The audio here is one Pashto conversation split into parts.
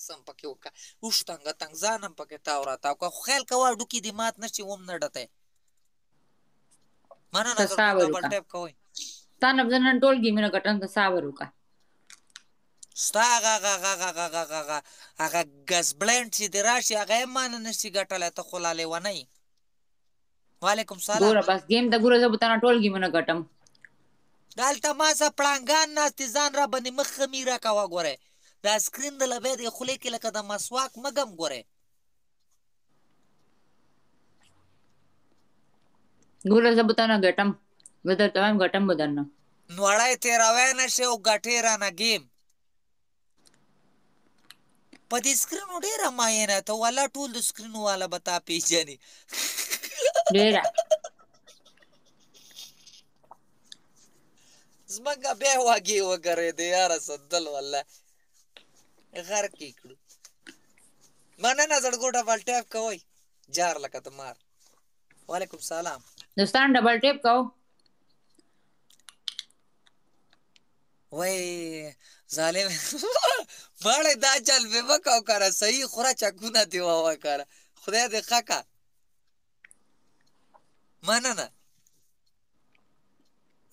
سم پکې وکړه، اوښ تنګه تنګ ځان هم پکې تاو راتاو که، خو خیال کوه هډوکي دې مات نه شي، وم نه ډتی. مننه ته زړګو، صبر ډبل وکړه. ټیپ کوئ. تا نه به زه نن ټول ګیمونه ګټم، ته صبر وکړه. ستا هغه هغه هغه هغه هغه هغه هغه ګزبلنډ چې دې راشي هغه یې ما نه نشي ګټلی، ته خو لا لیونی. وعلیکم سلام. ګوره بس ګیم ته ګوره، زه به تا نه ټول ګیمونه ګټم. دلته ما سره پړانګان ناست دي، ځان را باندې مه خمیره کوه. ګوره دا سکرین د لبه د خولې کې لکه د مسواک مګم ګوره. ګوره زه به تا نه ګټم، زه درته وایم ګټم به درنه. نوړی تېروی نه شي او ګټې رانه ګیم. په دې سکرینو ډېره ماینه ته، والله ټول د سکرینو والا به تا پیژني. ډېره زمونږ بیا واګې وګرېدې یاره سندل، والله غرق یې کړو. مننه زړګو، ډبل ټیپ کوئ جار لکه د مار. وعلیکم سلام. دوستان ډبل ټیپ کوو. وای ظالم مړی، دا چل به وکاو کړه، صحیح خوره چکونه دی ووا کړه، خدای دې ښه کا. مننه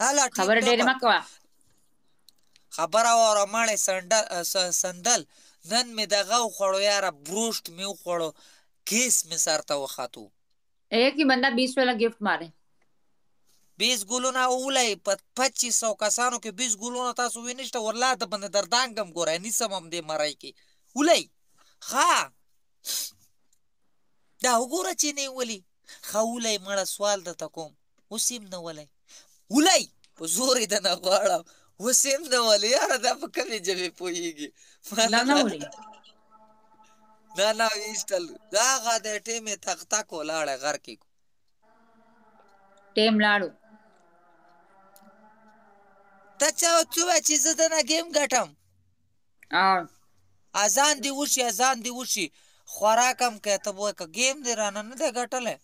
هله ټیم. خبره ډېرې ډبل مه کوه. خبره واوره مړی سندل، نن مې دغه وخوړو یاره، بروشت مې وخوړو، کیس مې سر ته وختو. एक ही बंदा 20 वाला गिफ्ट मारे. 20 ګلونه ولای په 2500 کسانو کې 20 ګلونه تاسو وینشته، ورلا د باندې دردانګم ګوره نیسم هم دې مرای کې ولای. ښه دا وګوره چې نه ولي ښه ولای مړه. سوال درته کوم، اوس یې هم نه ولای، ولای په زور یې درنه غواړم، اوس یې هم نه ولي یاره، دا په کومې ژبې پوهېږي؟ دا نه ولي. نه نه ویشتل دا هغه د ټیم یې تخته کو لاړی غر کې کو. ټیم لاړو. ته چا څه وایې چې زه درنه ګیم ګټم؟ اذان دې وشي، اذان دې وشي، خوراک هم کوې، ته به وایې که ګیم دې رانه نه دی ګټلی.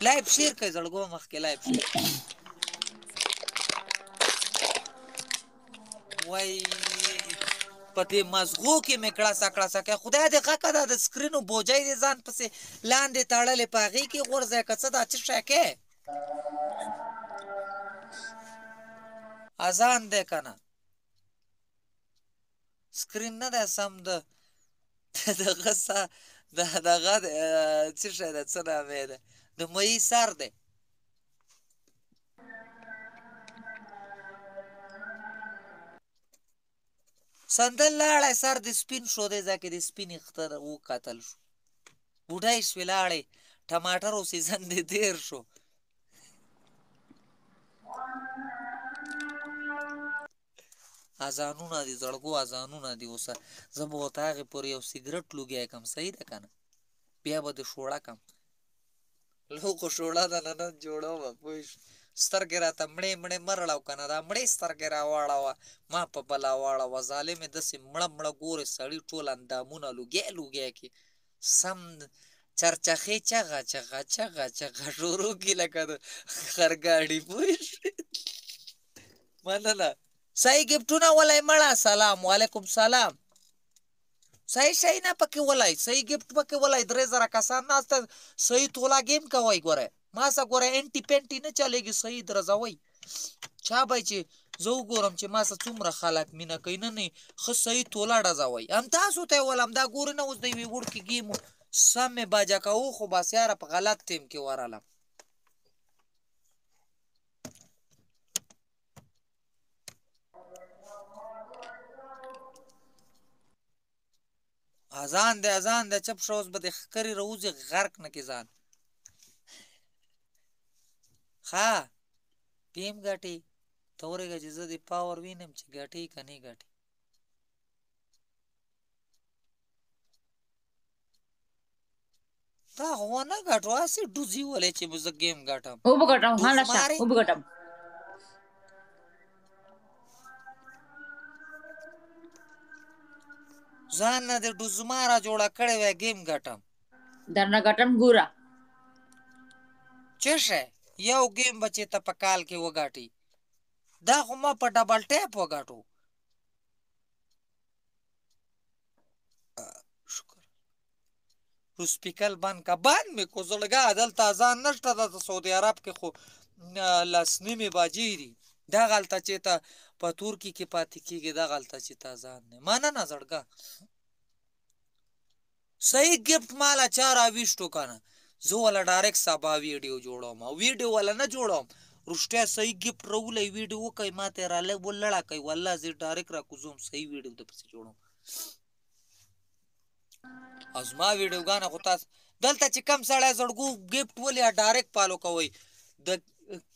لایف شیر کوي زړګو، مخکې لایف شیر وای. په دې مزغو کې مې کړسه کړسه کوي. خدای دې ښه که دا د سکرینو بوجۍ دې ځان پسې لاندې تړلې، په هغې کې غورځی که څه، دا څه شی کې؟ اذان دی که نه؟ سکرین نه دی سم، د دغه د دغه څه شی ده، څه نامې ده، د مئی سر دی. سندل لاړی، سر دې سپین شو، دی ځای کې دې سپین اختر وکتل شو، بوډۍ شوې لاړې، ټماټرو سیزن دې تېر شو. اذانونه دي زړګو، اذانونه دي. اوسه زه به ورته هغې پورې یو سګرټ لوګی کم، صحیح ده که نه؟ بیا به د شوړه کم لو خو شوړه ده نه نن جوړوم، پوه شو؟ سترګې راته مړې مړې مه رړوه که نه، دا مړې سترګې راواړوه، ما په بلا واړوه ظالمې، داسې مړه مړه ګورې سړي ټول اندامونه لوګی لوګی کې سم چرچخې چغه چغه چغه چغه شروع کړي لکه د خرګاډي، پوه شوې؟ مننه. صحیح ګفټونه ولای مړه. سلام. وعلیکم سلام. صحیح شي نه پکې ولای، صحیح ګفټ پکې ولای. 3000 کسان ناست، صحیح تولا ګیم کوي. ګوره ما سره ګوره انټي پینټي نه چلېږي، صحیح درځوي. چا به چې زه وګورم چې ما سره څومره خلک مینه کوي. نه نه ښه صحیح تولا ډزوي هم تاسو ته ولم. دا ګورې نه اوس د یوې وړکې ګیم سم مې باجه کوو، خو بس یاره په غلط ټیم کې ورغلم. اذان دی، اذان دی، چپ شه، اوس به دې ښکرې راوځي، غرق نه کې ځان. ښه ټیم ګټي ته ورېږه چې زه دې پاور وینم چې ګټي که نه ګټي. تا خو ونه ګټو، هسې ډوزي ولې چې زه ګیم ګټم. وبه ګټم، ها شه ډوزمارې وبه ګټم. ځان نه دې ډوزماره جوړه کړې وای ګیم ګټم. درنه ګټم ګوره. چه شی یو ګیم به چې ته په کال کې وګټي، دا خو ما په ډبل ټیپ وګټو. لوسپیکل بند کا، بند مې کو زړګا. دلته اذان نشته، دلته سعودي عرب کې خو 10:30 بجې دي. دغلته چې ته په ترکي کې پاتې کېږي، دغلته چې ته اذان دی. مننه زړګا. صحیح ګفټ مالا چا راویشتو که نه، زه وله ډایرکټ سبا ویډیو جوړوم، او ویډیو وله نه جوړوم. رښتیا صحیح ګفټ راولی، ویډیو وکړئ، ما ته یې راله ولړه کوي. والله زه ډایرکټ راکوزوم، صحیح ویډیو د پسې جوړوم. او زما ویډیوګانه خو تاسو دلته چې کم سړی زړګو ګفټ ولې ډایرکټ فالو کوئ د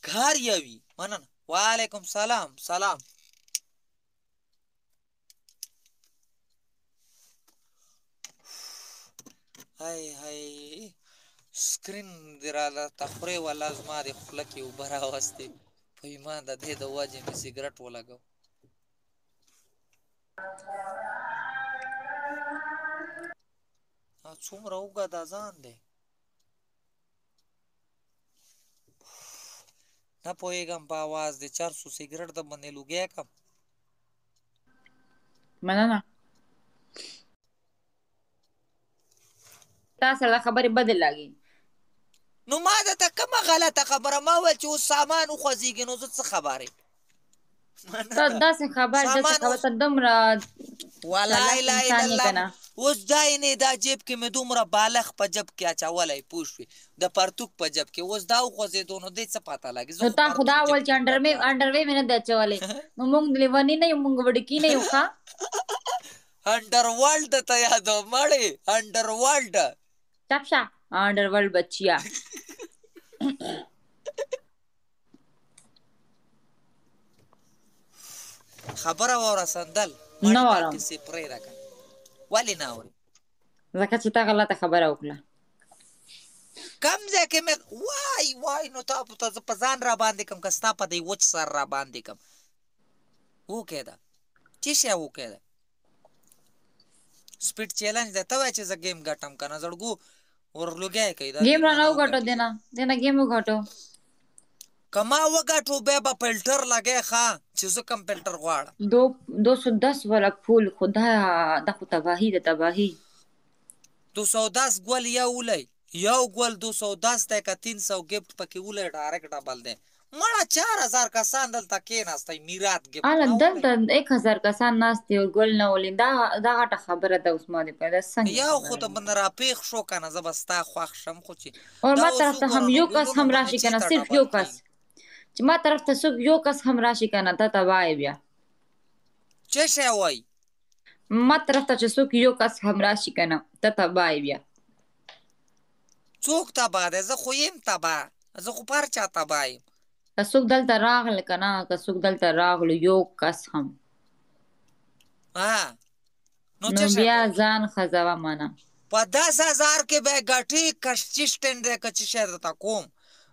کار یوي. مننه. وعلیکم سلام. سلام. های های، سکرین دې راله تخرې، والله زما دې خوله کې اوبه راوستې. په ایمان د دې د وجې مې سګرټ ولګو. څومره اوږد اذان دی، نه پوهېږم په اواز دی. چرسو سګرټ د باندې لوګی کم. مننه. تا سره خبرې بدې لګي. نو ما ده ته کومه غلطه خبره؟ ما ویل چې اوس سامان وخوځېږي، نو زه څه خبر یم؟ ته داسې خبر، داسې خبر، ته دومره ولا اله الا الله. اوس دا نه دا جیب کې مې دومره بالغ په جب کې اچولی، پوه شوې، د پرتوک په جب کې. اوس دا وخوځېدو نو دې څه پته لګي؟ نو تا خو دا وویل چې انډروې مې نه دی اچولی، نو مونږ لیوني نه یو، مونږ وړکي نه یو. ښه انډرورلډ ته یادو مړې، انډرورلډ. چپ شه انډرورلډ بچیا. خبره واوره سندل. نه واورم. کیسې پرېږده که ولې نه اورې؟ ځکه چې تا غلطه خبره وکړه. کم ځای کې مې وای وای؟ نو تا ته زه په ځان را باندې کم که ستا په دې وچ سر را باندې کم؟ وکې ده چې شی وکې ده. سپیډ چیلنج دی، ته وایې چې زه ګیم ګټم که نه؟ زړګو ورلوګی کوي. دا ګیم را نه وګټو، دینه دینه ګیم وګټو. که ما وګټو بیا به فلټر لګی. ښه چې زه کوم فلټر غواړم. 210 والا پول، خدایا دا خو تباهي ده، تباهي. 210 ګل یو ولئ، یو ګل 210 دی، که 300 ګفټ پکې ولئ ډایرکټ ډبل دی. مړه 4000 کسان دلته کېناستی، میرات ګفټ اله دلته 1000 کسان ناست دي او ګل نه ولي، دا دا غټه خبره ده. اوس ما دې پیدا څنګه یو خو ته باندې راپېښ شو که نه، زه به ستا خوښ شم. خو چې اور ما طرف ته هم یو کس هم راشي که نه، صرف یو کس چې ما طرف ته څوک یو کس هم راشي که نه، ته تباه یې بیا. څه شی وایي؟ ما طرف ته چې څوک یو کس هم راشي که نه، ته تباه یې بیا. څوک تباه دی؟ زه خو یم تباه، زه خو په هر چا تباه یم. که څوک دلته راغله که نه، که څوک دلته راغلو یو کس هم، نو نو بیا ځان خزوه منه. په 10,000 کې به ګټې کشچشتن دی که څه شی درته کوم،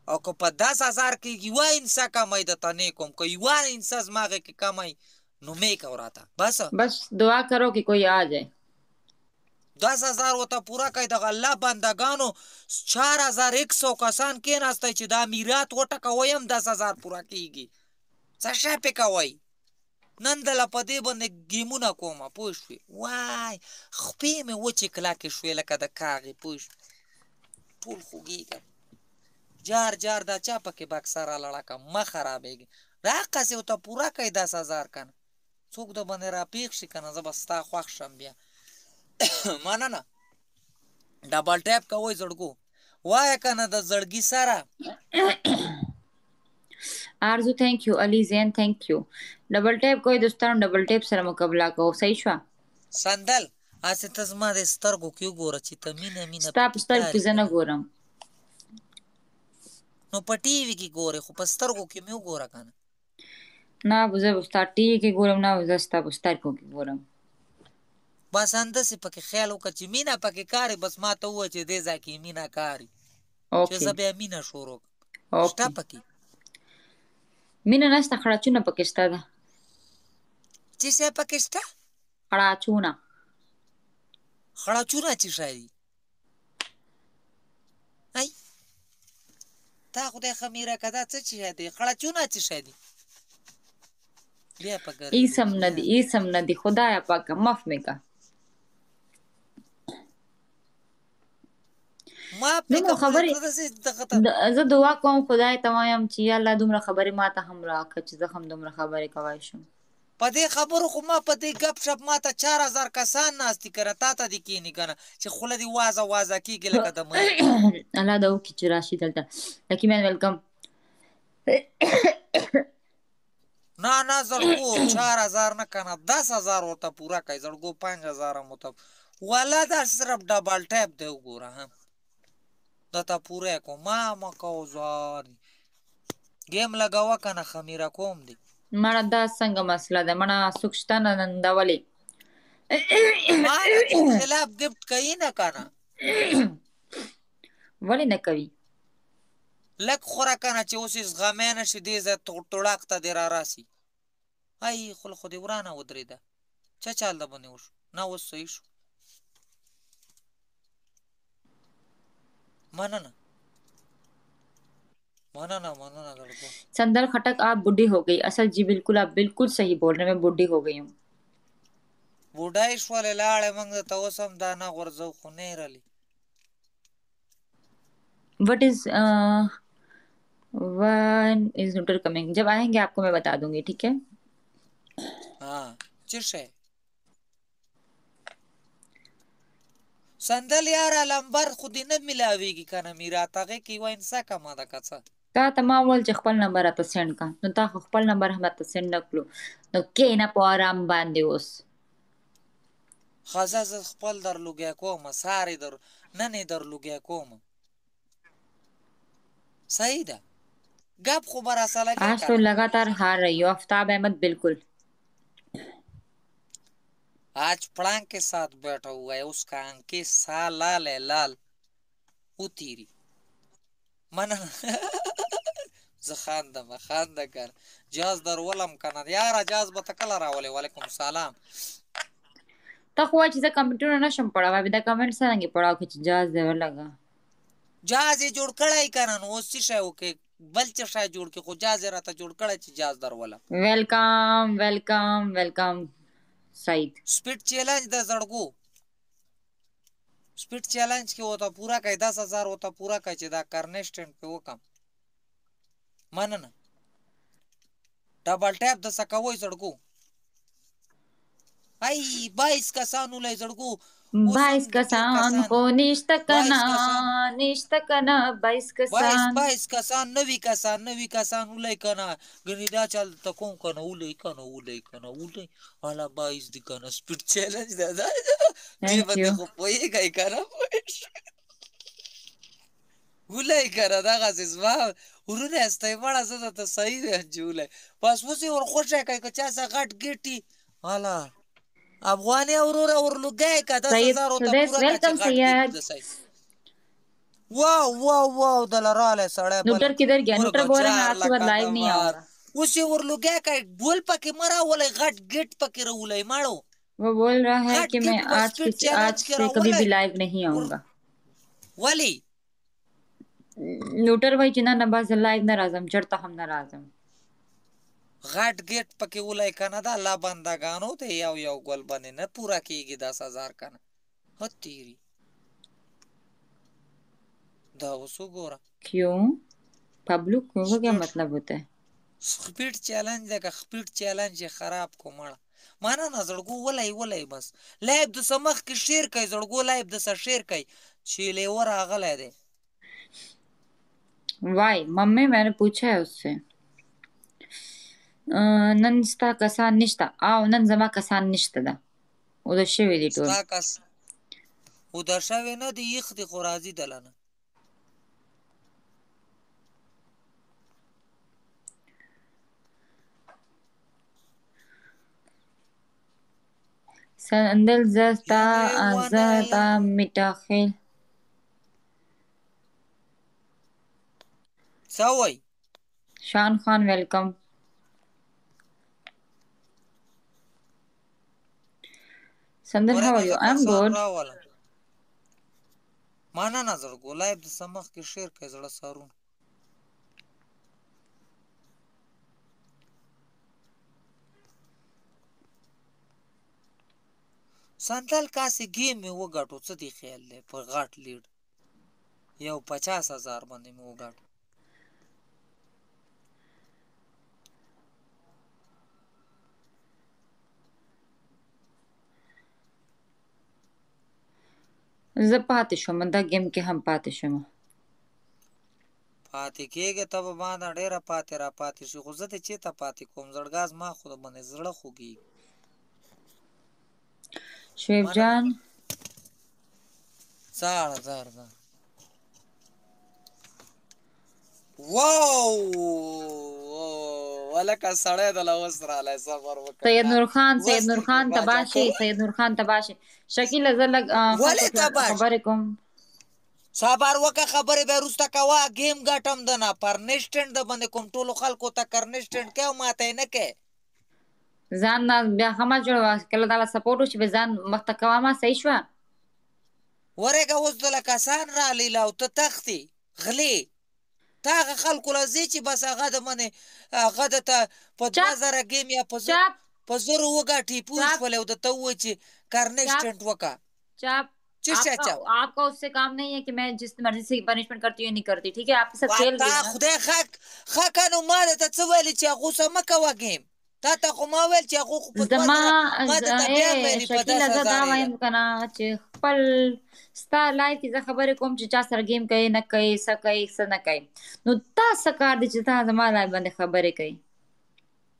او که په 10,000 کې یوه انسه کموي درته نه کوم. که یوه انسه زما غېږ کې کموي نو مې کو راته. بس بس دعا کرو کہ کوئی آ جائے. 10,000 ورته پوره کړئ. دغه الله بندګانو 4100 کسان کېناستی چې دا میرات وټکوئ هم 10,000 پوره کېږي. څه شی پې کوئ؟ نن دله په دې باندې ګیمونه کومه، پوه شوې؟ وای خپې مې وچې کلکې شوې لکه د کاغې، پوه شوې؟ ټول خوږېږم. جار جار دا چا پکې بکسه را لړه که مه خرابېږي. دقسې ورته پوره کړئ 10,000 که نه، څوک د باندې راپېښ شي که نه، زه به ستا خوښ شم بیا. مننه. ډبل ټیپ کوئ زړګو. وایه که نه د زړګي سره. آرزو thank you، علي زین thank you. ډبل ټیپ کوئ دوستانو، ډبل ټیپ سره مقابله کوو. صحیح شوه. سندل هسې ته زما د سترګو کې وګوره چې ته مینه مینه ستا په پکې سترګو کې کاري زه که نه نه. ګورم. نو په ټي وي کې ګورې، خو په سترګو کې مې وګوره که نه. نه زه به ستا ټي وي کې ګورم، نه زه ستا په سترګو کې ګورم. بس همداسې پکې خیال وکړه چې مینه پکې کاري. بس ما ته ووایه چې دې ځای کې مینه کاري، چې اوکې زه بیا مینه شروع کړم. شته اوکې پکې؟ مینه نشته، خړاچونه پکې شته ده. څه شی پکې شته؟ خړاچونه. خړاچونه څه شی دي؟ ای تا خدای خمیره که، دا څه شی دی؟ خړاچونه څه شی دي؟ بیا په ګرېدو ایسم شو نه دی، ایسم نه دی. خدایا پاکه معاف مې که. ما پې دومره که خو خبرې ته داسې دغه ته زه دعا کوم خدای ته وایم چې یا الله دومره خبرې ما ته هم راکړه چې زه هم دومره خبرې کوای شم. په دې خبرو خو ما په دې ګپ شپ ما ته 4000 کسان ناست دي کنه، تا ته دې کینی کنه چې خوله دې وازه وازه کیږي لکه د مړي. الله دا وکړي چې راشي دلته. لکه مین ویلکم. نه نه زړګو 4000 نه کنه 10000 ورته پوره کوي زړګو، 5000 هم ورته والا، دا صرف ډبل ټیپ دی وګوره. هم دا ته پوره کو ما ما کو زار ګیم لګاوه کنه، خمیره کوم دی. مړه دا څنګه مسله ده؟ مړه څوک شته نه نن دا ولې؟ ما نه څوک خلاف ګفټ کوي نه کنه. ولې نه کوي؟ لږ خوره کنه چې اوس یې زغمی نه شي، دې ځای توړاق ته دې را راسي. ای خوله خو دې ورانه ودرېده، چا چال د باندې وشو؟ نه اوس صحیح شو. مننه مننه مننه زړګو. संदल खटक आप बुढ़ी हो गई असल जी। बिल्कुल आप बिल्कुल सही बोल रहे हैं, मैं बुढ़ी हो गई हूँ। بوډای شولې لاړې، موږ ته اوس هم دا نه غورځو خو نه رالي. What is one is नूटर coming? जब आएंगे आपको मैं बता दूंगी, ठीक है? ها څه شی سندل یاره، لمبر خو دې نه ملاویږي کنه میرات، هغې کې یوه انسا کمه ده که څه؟ تا ته ما ول چې خپل نمبر راته سند کا، نو تا خو خپل نمبر هم راته سند نه کړو، نو کینه په آرام باندې اوس. ښځه زه خپل در لوګی کوم، سهار یې در نن یې در لوګی کوم. صحیح ده، ګپ خو به راسره لګې आज तो کنه. लगातार हार रही हो आफ्ताब अहमद बिल्कुल. आज पड़ांग के साथ बैठा हुआ है, उसका आंखें सा लाल है लाल उतीरी. مننه، زه خاندم خانده کنه، جاز در ولم کنه یاره، جاز به ته کله راولې؟ وعلیکم سلام. ته خو وایې چې زه کمپیوټر نه شم پړاوی، دا کمنټ څنګه پړاو کې چې جاز دی ولګه. جاز یې جوړ کړی کنه، نو اوس څه شی وکړي؟ بل څه شی جوړ کړي، خو جاز یې راته جوړ کړی چې جاز در ولم. ویلکم ویلکم ویلکم سعید. سپیډ چیلنج د زړګو، سپیډ چیلنج کې ورته پوره کړئ، 10000 ورته پوره کړئ چې دا کرنسټنټ پې وکم. مننه، ډبل ټیپ د څه کوئ زړګو؟ ای 22 کسان ولئ زړګو، اوس 22 هم ډېر کسان کسان خو نشته 22 کنا کسان نشته کنا 22 22 کسان 22 کسان، 90 کسان، 90 کسان ولئ کنه، ګنې دا چل ته کوم کنه، ولئ کنه، ولئ کنه، ولئ هله 22 دي کنه. سپیډ چیلنج ده دا، دې ثانک باندې یو. خو پوهېږئ کنه، پوه شوې؟ ولئ کنه دغسې زما ورونه یاستئ مړه، زه درته صحیح وایم چې ولئ. بس اوس یې ورخوشی کړئ که چا څه غټ ګټي. هله افغاني وروره ورلوګی که دس سید هزار ورته سدیس پوره که چې ویلکم غټ ګیټ سید. د صحیح. واو واو واو دله راغلی سړی بل نوٹر کدھر گیا؟ نوٹر مرګ بول رہا ہے میں جار آج کے بعد لکه لائیو د نہیں مار. آؤں گا. اوس یې ورلوګی کړئ، ګول پکې مه راولئ، غټ ګیټ پکې راولئ مړو. وہ بول رہا ہے غټ کہ میں ګیټ به آج سپیډ کے آج چیلنج کې سے کبھی بھی راولئ لائیو نہیں ور آؤں گا. ولې؟ نوٹر بھائی چې نه نه بس لایو نه راځم، چرته هم نه راځم. غټ ګیټ پکې ولئ کنه، د الله بندګانو دی، یو یو ګل باندې نه پوره کیږي 10000 کنه. هه تیری دا اوس وګوره. کیوں پبلو کو کیا سپیډ مطلب ہوتا ہے؟ سپیډ چیلنج ده که سپیډ چیلنج یې خراب کو مړه. مننه زړګو، ولئ ولئ بس لایب د څه مخکې شیر کوي زړګو، لایب د څه شیر کوي چې لیوه راغلی دی. وائی ممی میں نے پوچھا ہے اس سے. نن ستا کسان نشته او نن زما کسان نشته ده او د شوی دی ټول. ستا کس وده شوی نه دی، یخ دی خو راځي دلنه. سندل زه یا تا زه لیونی تا یم. میټاخیل. څه وایي؟ شان خان ویلکم. سندل هاو ورنه ار زه you? I am کسان ګډ. راولم. مننه زړګو، لایب د څه مخکې شیر کوي زړه سارونه. سندل کاسې ګیم مې وګټو، څه دې خیال دی په غټ لیډ؟ یو 50,000 باندې مې وګټو. زه پاتې شوم، دا ګیم کې هم پاتې شوم. پاتې کېږي ته به ما نه ډېره پاتې را پاتې شي، خو زه دې چېرته پاتې کوم؟ زړګاز ما خو باندې زړه خوږېږي. شعیب جان زار زار زار، واو، ولکه سړی د اوس رالی، صبر وکړه. سید نور خان، سید نور خان تباشي، سید نور خان تباشي. شکیل، زه لږ ولې تباش؟ خبرې کوم. صبر وکړه، خبرې به وروسته کوه. ګیم ګټم د نه پرنسټنټ د باندې کوم، ټولو خلکو ته کرنسټنټ کې او ماته یې نه کې. ځان نه بیا هم جوړوه، کله دا سپورټ وشي به ځان مخته کوه. ما صحیح شوه. ورېږه، اوس دله کسان راغلي او ته تښتې غلې. تا هغه خلکو له ځې چې بس هغه د منې هغه د ته په 2000 ګیم یا په زرو وګټي، پوه شولې؟ او د ته ووایي چې کرنسټنټ وکړه. چاپ. چه چاپ؟ आपका उससे काम नहीं है कि मैं जिस मर्जी से पनिशमेंट करती हूँ, नहीं करती। ठीक है، आपके साथ खेल रही हूँ. خدای خک خکه، نو ما ته څه ویلي چې هغه سم کوه ګیم؟ تا ته خو ما ویل چې هغه خو په زما ما ته بیا ویلي په شکیل، زه دا وایم کنه چې خپل ستا لایف کې زه خبرې کوم چې چا سره ګیم کوي نه کوي، څه کوي څه نه کوي، نو تا څه کار دی چې تا زما لایف باندې خبرې کوي؟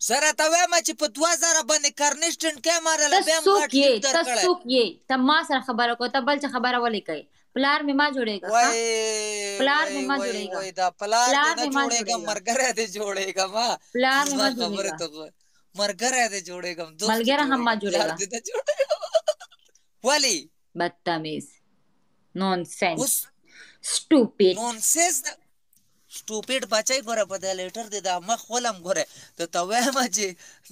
سره ته وایم چې په 2000 باندې کرنسټنټ کې مارله بیا څوک یې؟ ته څوک یې؟ ته ما سره خبره کوه، ته بل څه خبره ولې کوي؟ پلار مې ما جوړېږه، پلار مې ما جوړېږه. وای، دا پلار دې نه جوړېږم، مرګره دې جوړېږم. پلار مې ما جوړېږه، مرګره دې جوړېږم. دوست ملګری هم ما جوړېږه. ولی بدتمیز، نونسنس، سټوپډ. نونسنس سټوپډ بچای، ګوره په دې لیټر دې دا مخ ولم. ګوره ته ته وایم چې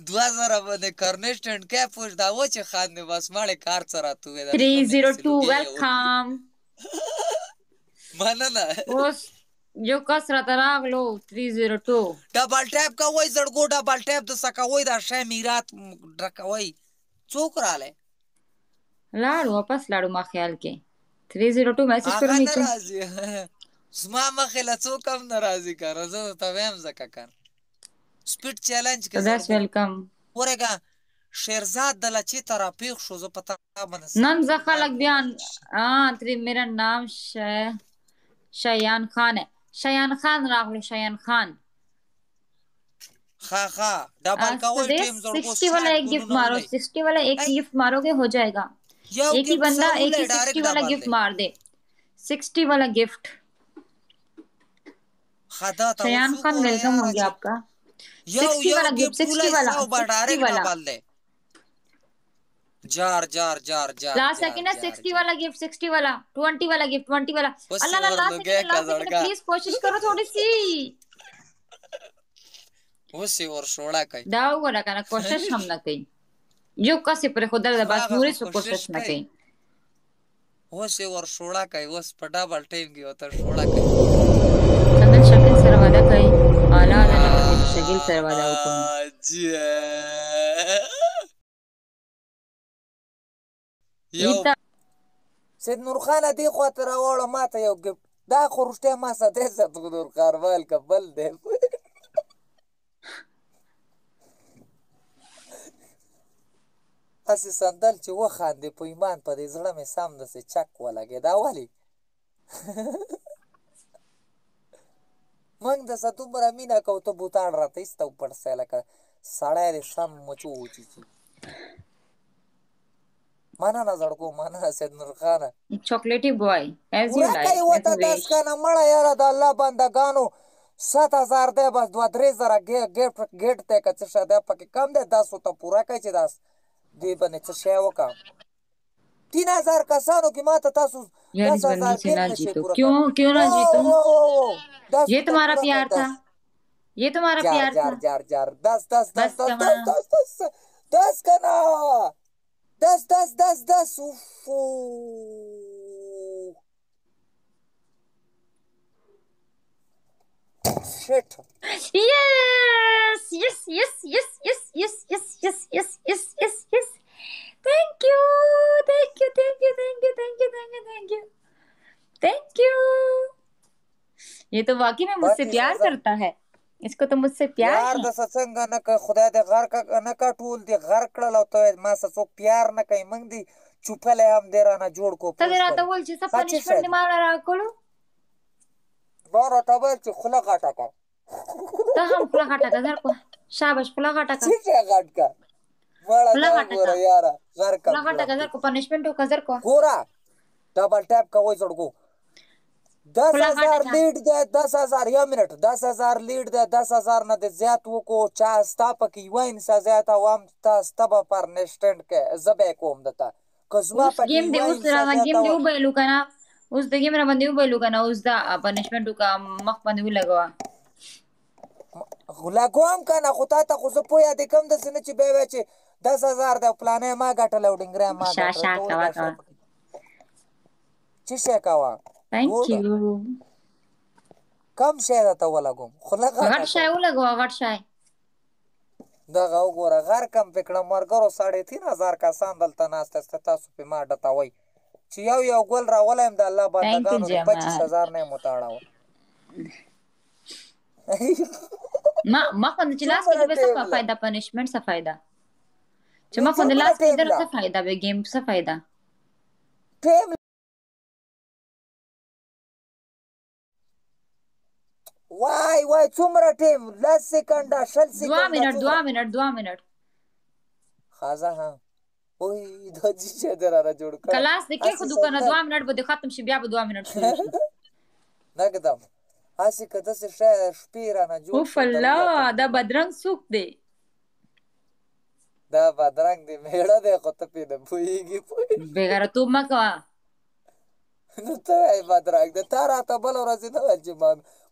2000 باندې کرنسټنټ کې پوښ دا و چې خان دې بس ماړې کار څه راته وې. 302 ویلکم. مننه. اوس یو کس راته راغلو، 302. ډبل ټیپ کوئ زړګو، ډبل ټیپ د سکوئ، دا شی میرات ډکوئ. څوک رالی؟ لاړو، واپس لاړو. ما خیال کې 302 میسج کرو. نیچه راځي زما مخې له څوک هم نه راځي کنه، زه ته وایم ځکه کنه سپیډ چیلنج کې. داس ویلکم. ورګه شیرزاد د لچې ته راپېښ شو، زه په تا باندې نن زه خلک بیا تری. میرا نام شایان خان ہے. شایان خان راغلو، شایان خان. ها ها، ډبل کوئ ټیم زړګو. 60 والا ایک گفٹ مارو، 60 والا ایک گفٹ مارو گے، ہو جائے گا. ایک ہی بندہ ایک ہی 60 والا گفٹ مار دے، 60 والا گفٹ. شایان خان ویلکم ہو گیا آپ کا. 60 والا گفٹ، 60 والا، 60 والا. جار جار جار جار. لاسٹ سیکنڈ ہے. 60 والا گفٹ، 60 والا، 20 والا گفٹ، 20 والا. اللہ اللہ، last second, last second, please کوشش کرو تھوڑی سی. اوس یې ور شوړه کوي. دا وګوره کنه، کوشش هم نه کوي. یو کس یې پرېښودل ده، بس نورې څه کوشش نه کوي. اوس یې ور شوړه کوي، اوس په ډبل ټایم کې ورته شوړه کوي. څنګه شکیل سره واده کوي؟ اعلی نه، شکیل سره واده وکړم. یو سید نور خان دې خوا ته راوړه ما ته یو ګفټ. دا خو رښتیا ما سره دی سید نور خان ویل که بل دی؟ هسې صندل چې وخاندې، په ایمان په دې زړه مې سم داسې چک ولګېد. دا ولې موږ د څه دومره مینه کوو، ته بوتان راته ایسته وپړسې لکه سړی دې سم مچو وچیچي. مننه زړګو، مننه سید نور خانه. چاکلیټي بوای ایز یو ورکه لایک یې ورته داس کنه مړه. یاره د الله بندګانو، 7000 دی، بس 2-3 زره ګیټ ګیټ دی که څه شی دی پکې کم دی، داس ورته پوره کړئ چې داس دې باندې څه شی وکړم. 3000 کسانو کې ماته تاسو यार इस 10,000 बंदी से ګیم ना نشئ जीतो. پوره क्यों کړی. क्यों ना जीतो؟ داس ये ورته तुम्हारा پوره کړئ प्यार था؟ داس. ये तुम्हारा جار प्यार جار था؟ جار جار، دس دس دس بس دس کما. دس دس دس دس کنه، دس دس دس دس. اوف، شټ. Yes, yes, yes, yes, yes, yes, yes, yes, yes, yes, yes, yes. Thank you, thank you, thank you, thank you, thank you, thank you, thank you, thank you. ये तो वाकई में मुझसे 25 प्यार हजार करता है, इसको तो मुझसे प्यार پیار है। د څه څنګه نه کوي، خدای دې غرق نه کا، ټول دې غرق کړل او ته ما څه څوک پیار نه کوي. موږ دې چوپلی هم دې رانه جوړ کو. ته پوه دې راته شولې؟ وویل چې څه ښه څه پنشمنټ شی دې دی؟ ما له راکولو. ما راته ویل چې خوله غټه کړه. ته هم خوله غټه که زر کوه، شاباش، خوله غټه که. څه شی غټ کا؟ مړه خوله دا غټه وګوره که، یاره، غرق خوله هم غټه کړم که، زر پې. کو پنشمنټ وکړه، زر کوه. ګوره ډبل ټاپ کوئ زړګو. دس خوله غټه هزار که. لیډ دی، 10,000، یو منټ، 10,000 لیډ دی، 10,000 نه د زیات وکړو چا ستا پکې یوه انسا زیاته وم تا ستا به پر نشټنډ کې زه به یې کوم درته که زما اوس پکې ګیم دی، یوه اوس انسا را ګیم زیاته دی وه. وبایلو کنه، اوس د ګیم را باندې وبایلو کنه، اوس دا پنشمنټ وکړه، مخ باندې ولګوه. لګوم که نه، خو تا ته خو زه پوهه دې کوم داسې نه چې بیا وایې چې 10,000 دی او پلانی ما ګټلی او ډینګری ما شا ګټلی. شا ته اوس کوه دا شی کوه. پکې څه شی کوه؟ ثانک ګوره یو. کم شی درته ولګوم، خوله غټه غټ شای که. ولګوه، غټ شای. دغه وګوره غر کم پې کړم. مرګرو 3500 کسان دلته ناست یاست، تاسو پې ما ډتوئ چې یو یو ګل راولی یم د الله ثانک یو بندګانو د جمال. 25,000 نه یې متاړوه. ما مخ باندې چې لاس کې څومره به څه ټایم له فائدہ، پنشمنټ څه فائدہ چې نو مخ باندې څومره لاس کې ټایم در له څه فائدہ، به ګیم څه فائدہ؟ ټایم وای وای څومره ټایم؟ 10 سیکنډه، 20 2 سیکنډه، منټ، 2 څومره؟ منټ، 2 منټ. خازه ها وای دا چې شی دی رانه جوړ کړی کلاس دې کې هسې خو کنه، سندل 2 منټ به دې ختم شي، بیا به 2 منټ شروع شي. نګدم هسې که داسې شی شپې رانه جوړ اوف کړو الله، درولاتم دا دې. بدرنګ څوک دی؟ دا بدرنګ دی میړه دی، خو ته پې نه پوهېږي. پوه بغیرتوب مه کوه. نو ته وایې بدرنګ دی، تا راته بله ورځ نه ویل چې ما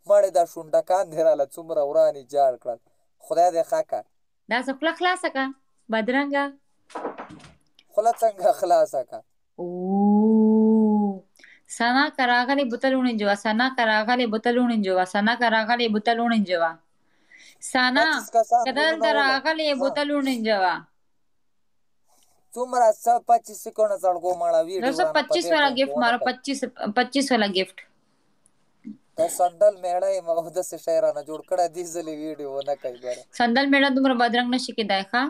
مړې دا شونډکان دې راله څومره ورانې جاړ کړل، خدای دې ښه کړه. دا څه خوله خلاصه که بدرنګه. خوله څنګه خلاصه کړه؟ او سنا کراغلی بوتل وړي سنا کراغلی بوتل وړي سنا کراغلی بوتل وړي سنا 25 کسان کدل ګلونه ولې دراغلی ها بوتل وړي څومره څه 25 سکونډه زړګو مړه ویډیو 2 رانه په 25 دې والا ټایم کې ګفت ونه مارو، کوي. 25 25 والا ګفت. د صندل میړه یم او داسې شی رانه جوړ کړی، دې ځلې ویډیو ونه کوي. ګوره صندل میړه دومره بدرنګ نشي کېدای. ښه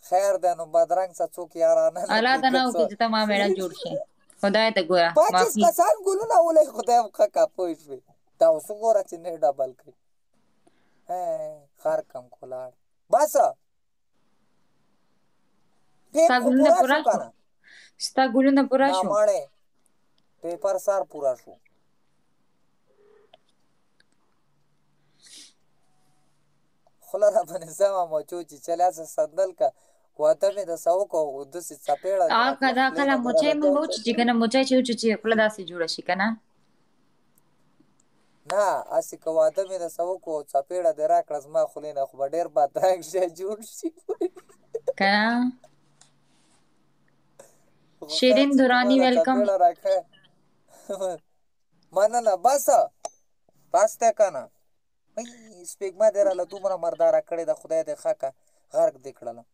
خیر دی نو، بدرنګ څه څوک یارانه نه الله کوي ته که نه څه. وکړي چې ته ما میړه جوړ شي. خدای ته ګوره 25 معافي. کسان ګلونه ولې خدای هم ښه کا پوه شوې؟ دا اوس وګوره چې نه ډبل کوي. خر کم کولاړ بس ټیم ستا خو ګلونه پوره پوره شو شو، که نه؟ ستا ګلونه پوره نه شو. مړې پیپر سر پوره شو. خوله را باندې سمه مچو چې چلیا څه صندل که واده مې د څه وکړو او داسې څپېړه دې آ راکړه دا خولې کله نه دې مچۍ راله مونږ دا وچیچي کنه، مچۍ چې وچیچي خوله داسې جوړه شي کنه. نه هسې که واده مې د څه وکړو او څپېړه دې راکړه زما خولې نه خو به ډېر بدرنګ شی جوړ شي. کنه. خو خیر شیرین چې ته دورانی ماله ویلکم. څپېړه راکړه. مننه. بس بس دی که نه؟ سپېږمه دې راله دومره مرداره کړې ده، خدای دې ښه که غرق دې کړلم.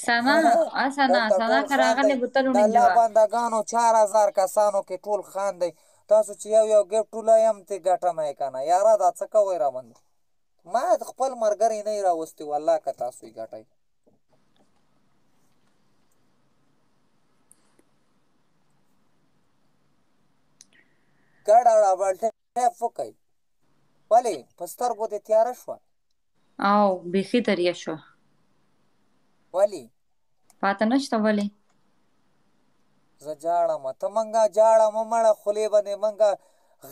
سنا سنا دلته سنا ټول خان کراغلی دی بوتل د الله وړي بندګانو، 4000 کسانو کې ټول خان دی. تاسو چې یو یو ګفټ ولایم ته ګټم یې که نه؟ یاره دا څه کوئ را باندې؟ ما خپل ملګری نه یې راوستی والله که تاسو یې ګټئ. ګډه ډبل ټیپ وکئ. ولې په سترګو دې تیاره شوه؟ او بیخي تریه شو. ولې؟ پاته نشته ولې. زه جاړم ته منګه جاړه مه مړه، خولې باندې منګه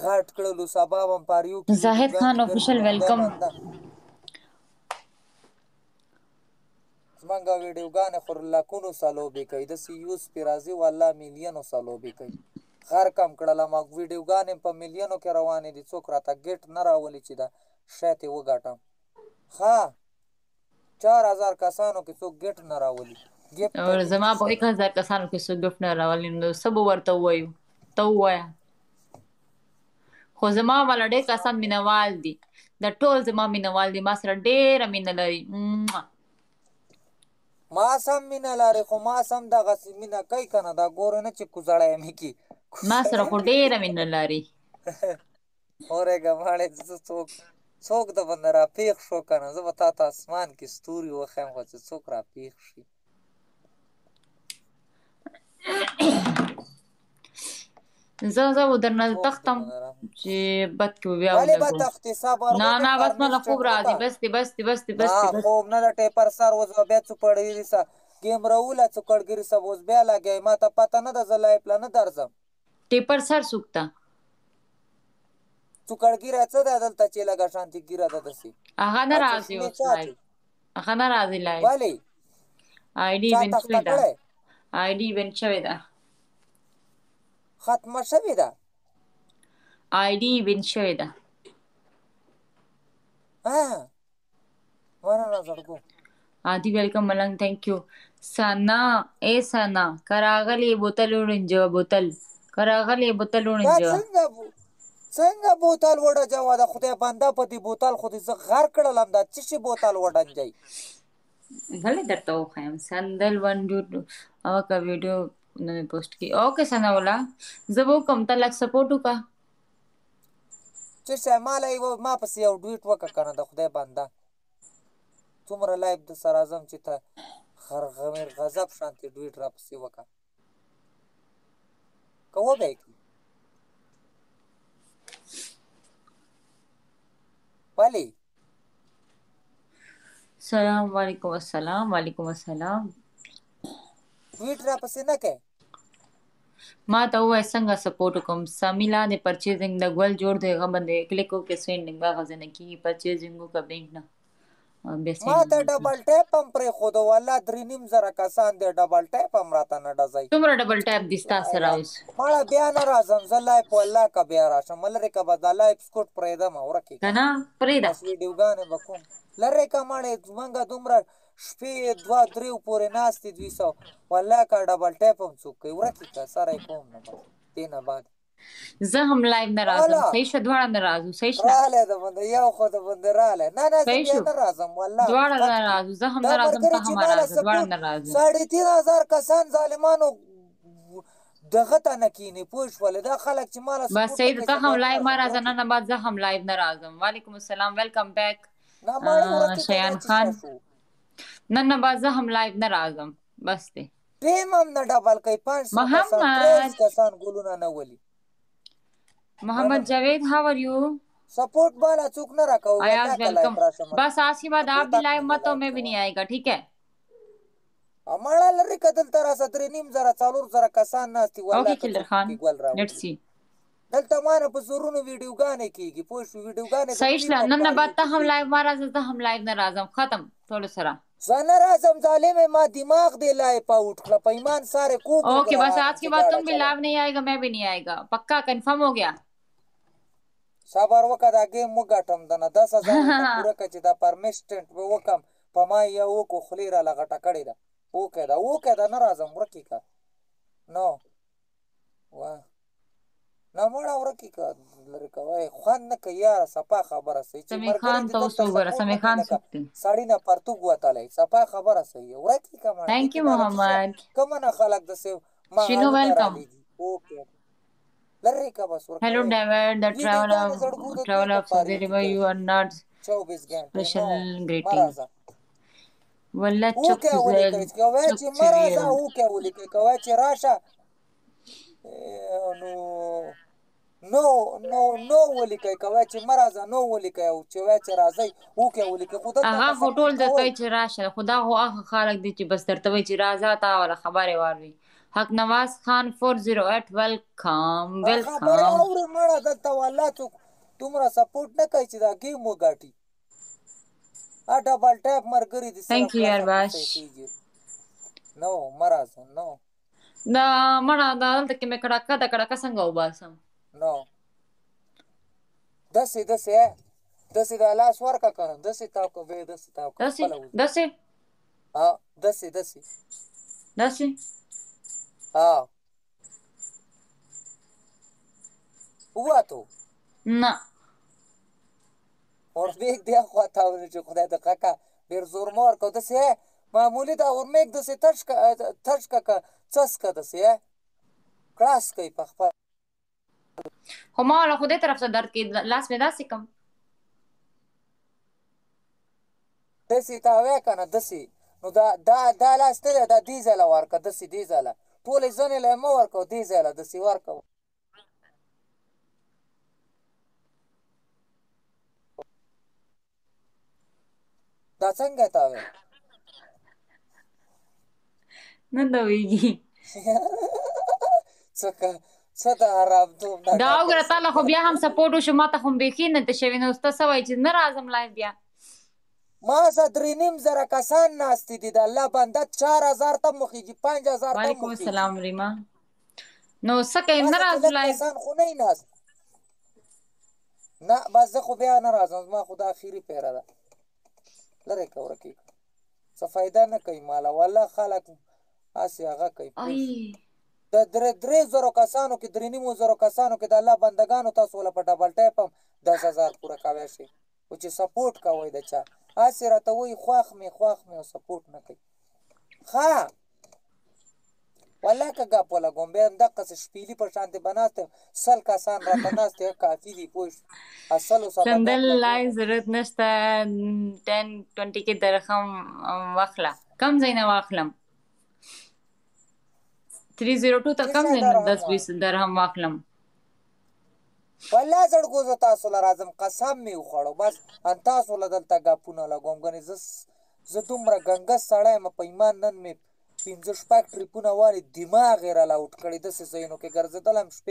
غټ کړلو، سبا به هم پاریو کې زاهد ویډیوګانې خان ګرځي. افیشل د خدای ویلکم. بنده زمونږه ویډیوګانې خو لکونو سلوبې کوي، داسې یوز پې راځي والله میلیونو سلوبې کوي. غر کم کړله ما ویډیوګانې په میلیونو کې روانې دي، څوک راته ګیټ نه راولي چې دا شی ترې وګټم. ښه 4000 کسانو کې څوک ګیټ نه راولي، ګیفټ او پکې زما څه په شی دی؟ 1000 کسانو کې څوک ګفت نه راولي نو څه به ورته ووایو؟ ته ووایه. خو زما والا ډېر کسان مینوال دي، دا ټول زما مینوال دي، ما سره ډېره مینه لري. موah. ما سم مینه لري خو ما سم دغسې مینه کوي که نه، دا ګوره نه چې کوزړی مې کي ما سره کوزړی خو مې ډېره مینه لري. اورېږه ماړې، زه څوک څوک د باندې راپېښ شو که نه، زه به تا ته اسمان کې ستوري وښیم، خو چې څوک راپېښ شي. زه به درنه څوک د تختم باندې را چې بد کې به بیا ولې به ولګو. تښتې؟ صبر نه وکړه، نه، بس ماله پرمیشن خوب راځي. وکړه. بس دی، بس دی، بس دی، بس نه دی، بس. خوب نه د ټیپر سر اوس به بیا څوپړګیري سه ګیم راوله، څوکړګیري سه اوس بیا لګی، ما ته پته نه ده، زه لایف له نه درځم. ټیپر سر سوکته. څوکړګیره څه ده دلته چې لږه شانتې ګیره ده دسې؟ هغه نه ا راځي چشمې اوس چا لایف. چې هغه نه راځي لایف. ولې آی ډي چا بن تخته شوې ده. کړی؟ آی ډي بن شوې ده. ختمه شوې ده. آی ډي بن شوې ده. ها مننه زړګو. عادي ویلکم ملنګ، ثانک یو. سنا، اے سنا، کراغلی بوتل وړنجو، بوتل کراغلی بوتل دا وړنجو. څنګه څنګه بوتل وډجوه؟ د خدای بنده په دې بوتل خو دې زه غر کړلم، دا څه شي بوتل وډنجی؟ غلی درته وخایم. سندل ون ډو ټو او که ویډیو نه مې پوسټ کی. اوکې سنا ولا، زه به وکم، ته لږ سپورټ وکړه. چې شی ماله یو ما پسې یو ډویټ وکړه کنه، د خدای بنده څومره لایف د سره ازم چې ته غرغمیر غضب شانتې ډویټ را پسې وکړه، که وبه یې کړي ولې؟ سلام وعلیکم السلام. وعلیکم السلام. ډویټ را پسې نه کوې؟ ما ته ووایه څنګه سپورټ وکم. سمي لاندې پرچیزنګ د ګل جوړ دی، هغه باندې کلیک وکړې، سینډینګ به هغه ځای نه کېږي. پرچیزنګ وکړه بانک نه او بیا ما ته سینډینګ وکړه. ډبل ټیپ هم پرېښودو، والله 3,500 کسان دی، ډبل ټیپ هم راته نه ډزوي. څومره ډبل ټیپ دي ستا لا سره اله اوس؟ مړه بیا نه راځم زه لایف، والله که بیا راشم لرې که به دا لایف سکوټ پرېږدم، ورکې که که نه پرېږده. بس ویډیوګانې به کوم. لرې که مړې، مونږه دومره شپې دوه دریو پورې ناستې دوی سو، والله که ډبل ټیپ هم څوک کوي، ورکې که سره یې کوم نه، بس دې نه بعد زه هم لایو نه راځم. راله صحیح شو، دواړه نه راځو. صحیح شله؟ راله د بنده یو خو د بنده راله. نه نه، زه صحیح بیا شو، نه راځم والله. دواړه حقیقت نه کې راځو. زه هم دا نه راځم، ملګري ته چې هم ماله راځه، دواړه سپورټ نه راځو. 3,500 کسان ظالمانو دغه ته نه کینی، پوه شولې؟ دا خلک چې ماله بس سپورټ نه صحیح ده، کوي ته زه هم بیا نه لایو مه راځم، راځه. ورکې نن نه بعد زه هم لایو نه راځم. وعلیکم السلام، ویلکم بیک. نه ماړه ورکې که دا شیان څه خان، شی شو؟ نن نه بعد زه هم لایو نه راځم، بس دی. ټیم هم نه ډبل کوي، 500 کسان محمد 23 کسان ګولونه نه ولي. محمد مننه جاوید، هاو ار یو؟ سپورټ بالا څوک نه راکوي अयाज والله که welcome. لایف راشم बस आज के बाद د आप भी کوتک लाइव نه مې मत हो، لایف मैं भी کوه. नहीं आएगा، ठीक है؟ مړه لرې که دلته راسه 3,500 4,000 کسان ناست دي، والله اوکې که کلر څوک خان، پکې ګل let's راولي. سی. دلته مانه په زورونو ویډیوګانې کېږي، پوه شو؟ ویډیوګانې د صحیح پلی شله، په نن نه بعد ته هم پاریو کې لایو کېږي. مه راځه، زه هم لایو نه راځم، ختم ټولو سره. زه نه راځم ظالمې، ما دماغ دې لایف آوټ کړه، په ایمان سارې کوږ وږ اوکې بس روان آج یم کے چې بعد ګاډه تم بھی چلوم. لایو نہیں آئے گا، میں بھی نہیں آئے گا، پکا کنفرم ہو گیا. صبر وکړه، دا ګیم وګټم دنه 10,000 ورته پوره کړه چې دا پرمیشټنټ به وکم، په ما یې یو وکړو، خولې راله غټه کړې ده. اوکې ده، اوکې ده، نه راځم، ورکې که نو وه نه مړه ورکې که لرې کوه یې، خوند نه کوي یاره. صفا خبره صحیح چې سمي ملګري خان دې ته اوس دلته وګوره، سپورټ سمي نه کوي خان لکه څوک دی؟ سړي نه پرتوګ وتلی، صفا خبره صحیح ورکې که مړه دې ثانک کې یو ماله څه شی محمد. کومه نه خلک داسې شینو مهالونه ویلکم. رالیږي. اوکې لرې که بس ورکه هلو وې ډیوډ، د ویډیوګانې زړګو د دوی ټراول په اف سعودي پاریو کې عربیا، یو ګرځي ار ناټ 24 ګنټې. سپیشل نو مه ګریټینګ. راځه. والله چک اوکې ولیکئ، زیل چې وای چک چې مه راځه چویل. اوکې ولیکئ، که وای چې راشه نو نو نو نو ولیکئ، که وای چې مه راځه نو ولیکئ، او چې وای چې راځئ اوکې ولیکئ. خو دلته هغه که خو سپورټ ټول درته کوئ وایي چې راشه، خو دا خو هغه خلک دي چې بس درته وایي چې راځه، تا ولا خبرې واوري. حق نواز خان 408، ویلکم خبرې ویلکم. اوري مړه دلته والله څوک دومره سپورټ نه کوي چې دا ګیم وګټي. ډبل ټیپ مرګري دي صرف ثانک یو یار لسه باش. فیصد کېږي. نو مه راځه نو دا مړه دا دلته کې مې کړکه د کړکه څنګه وباسم؟ نو داسې داسې داسې دا لاس ورکه که نه، داسې تاو که بیا داسې تاو که داسې خپله وځي. داسې ها داسې داسې داسې ها ووتو. نه اورمیک دی خوا تاو نه چې خدای د کاکا ډېر زور مه ورکوه، داسې معمولي دا اورمیک داسې تش که تش که که څس که داسې کړاس کوي په خپل. خو ما له خدای طرف ته درد کې لاس مې داسې کم. دسی تا وې کنه دسی، نو دا دا دا لاس ته دا دې ځله ورکه، دسی دې ځله ټولې ځنې له مه ورکو، دې ځله دسی ورکو. دا څنګه تا وې؟ نه دویږي. څه څه د حرام توب نه دا وګوره، تا له خو بیا هم سپورټ وشو، ما ته خو بیخي نه ته شوی. نو ته څه وایې چې نه راځم لایف بیا؟ ما سره 3500 کسان ناست دي، د الله بنده 4000 ته مخېږي، 5000 ته وعلیکم مخېږي. السلام ریما. نو څه کوې، ما نه سره چې راځو لږ لایف؟ کسان خو نه ناست. نه بس زه خو بیا نه راځم، زما خو دا اخري پیره ده. لرې که ورکې څه فایده نه کوي ماله، والله خلک هسې هغه کوي، پوه ای شو. د 3000 کسانو کې، 3500 کسانو کې، د الله بندګانو تاسو وله په ډبل ټیپ هم 10,000 پوره کوی شئ، خو چې سپورټ کوئ د چا، هسې راته وایي خوښ مې خوښ مې او سپورټ نه کوي. ښه والله که ګپ ولګوم بیا همدقسې شپېلي په شانتې به ناست یم، 100 کسان راته ناست دي، کافي دي، پوه شو، 100 سره به ګپ سندل لای لګوم. ضرورت نشته. 10 20 کې درهم واخله. کم ځای نه واخلم؟ 302 ته څه کم شی ځای نه درهم 10 وایه؟ 20 درهم واخلم؟ والله زړګو زه تاسو له راځم، قسم مې وخوړو، بس ان تاسو له دلته ګپونه لګوم. ګنې زه دومره ګنګس سړی یم، په ایمان نن مې 5 6 ټریپونه والي، دماغ یې راله اوټ کړی، داسې ځایونو کې ګرځېدلم شپې.